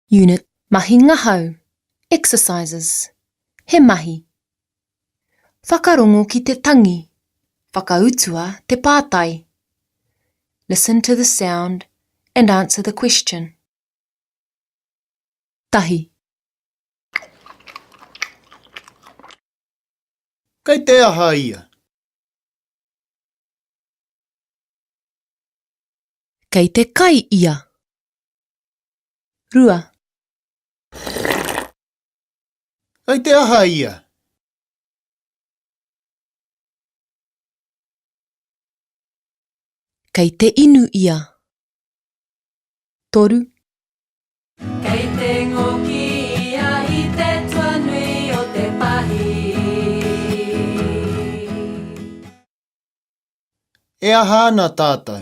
Unit Mahi ngahau, Exercises, He mahi. Whakarongo ki te tangi, whakautua te pātai. Listen to the sound and answer the question. Tahi. Kei te aha ia? Kei te kai ia. Rua. Kei te aha ia? Kei te inu ia. Toru. Kei te ngoki ia i te tuanui o te pahi. E aha ana tātou?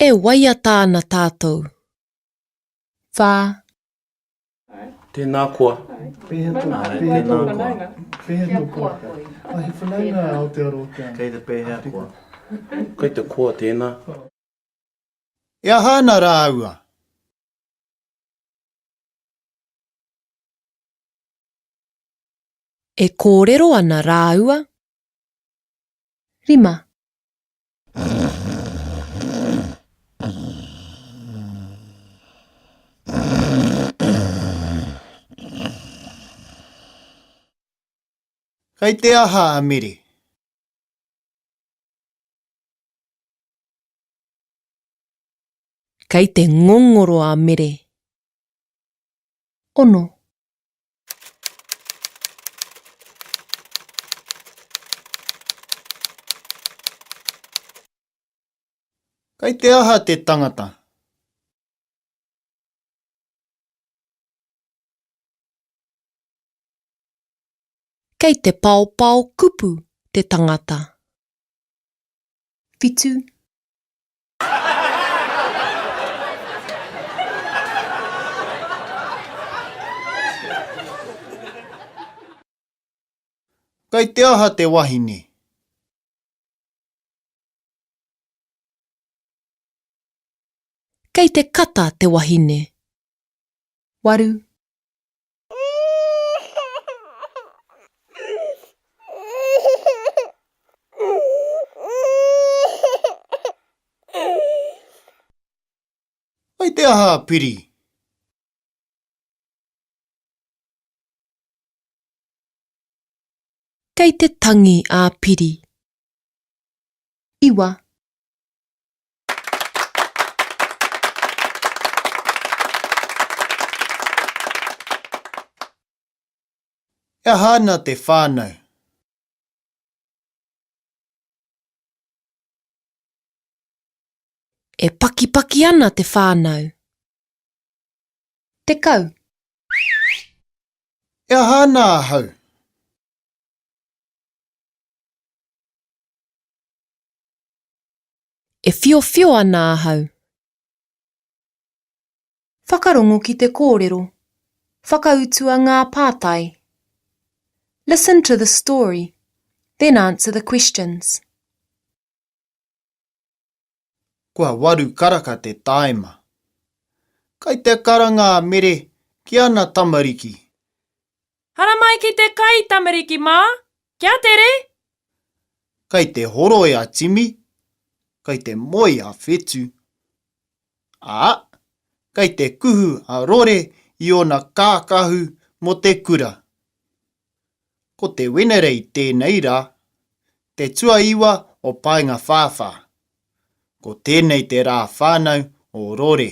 E waiata ana tātou. Whā. Tēnā koa. Pēhea tō, Āe, pēhea tēnā tō, koa. pēhea tō koa? Ah, he whanaunga a Aotearoa ki a Kei te pēhea koa? Kei te koa tēnā. E aha ana rāua? E kōrero ana rāua. Rima. Kei te aha a Mere? Kei te ngongoro a Mere. Ono. Kei te aha te tangata? Kei te paopao kupu te tangata. Whitu. Kei te aha te wahine? Kei te kata te wahine. Waru. Kei te aha a Piri? Kei te tangi a Piri. Iwa. E aha ana te whānau? E pakipaki ana te whānau. 10. E aha ana ahau? E whiowhio ana ahau. Whakarongo ki te kōrero. Whakautua ngā pātai. Listen to the story, then answer the questions. Kua waru karaka te tāima. Kai te karanga a Mere ki ana tamariki. Haramai ki te kai, tamariki mā! Kia tere! Kei te horoi a Timi, kei te moe a Whetu. Ā, kei te kuhu a Rore i ōna kākahu mō te kura. Ko te Wenerei tēnei rā, te tuaiwa o Paengawhāwhā. Ko tēnei te rā whānau o Rore.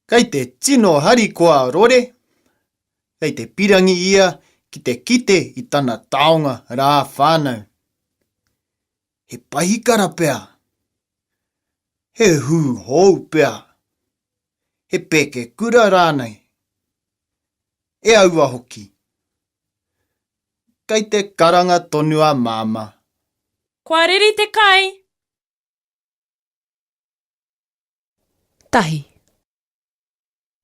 Kei te tino harikoa a Rore, kei te pirangi ia ki te kite i tana taonga rā whānau. He pahikara pea? He hū hou pea? He pēke kura rānei? E aua hoki. Kei te karanga tonu a Māmā. Kua reri te kai! Tahi.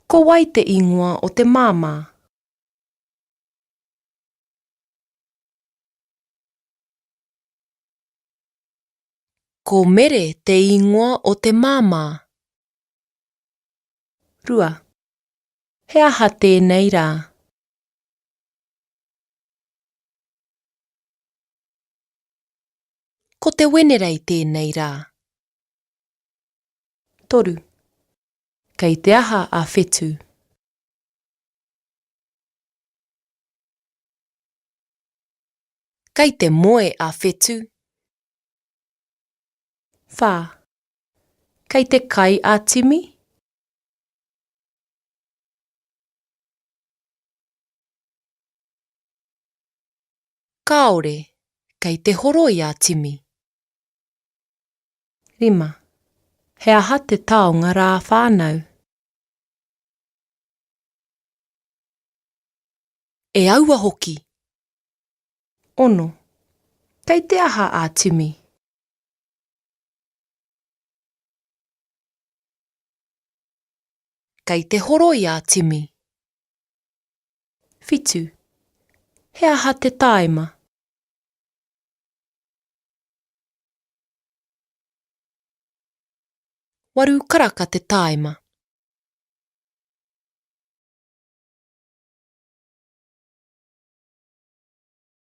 Ko wai te ingoa o te māmā? Ko Mere te ingoa o te māmā. Rua. He aha tēnei rā? Ko te Wenerei tēnei rā. Toru. Kei te aha a Whetu? Kei te moe a Whetu. Wha. Kei te kai a Timi? Kāore, kei te horoi a Timi. Rima. He aha te taonga rā whānau? E aua hoki! Ono. Kei te aha a Timi? Kei te horoi a Timi. Whitu. He aha te tāima? Waru karaka te tāima.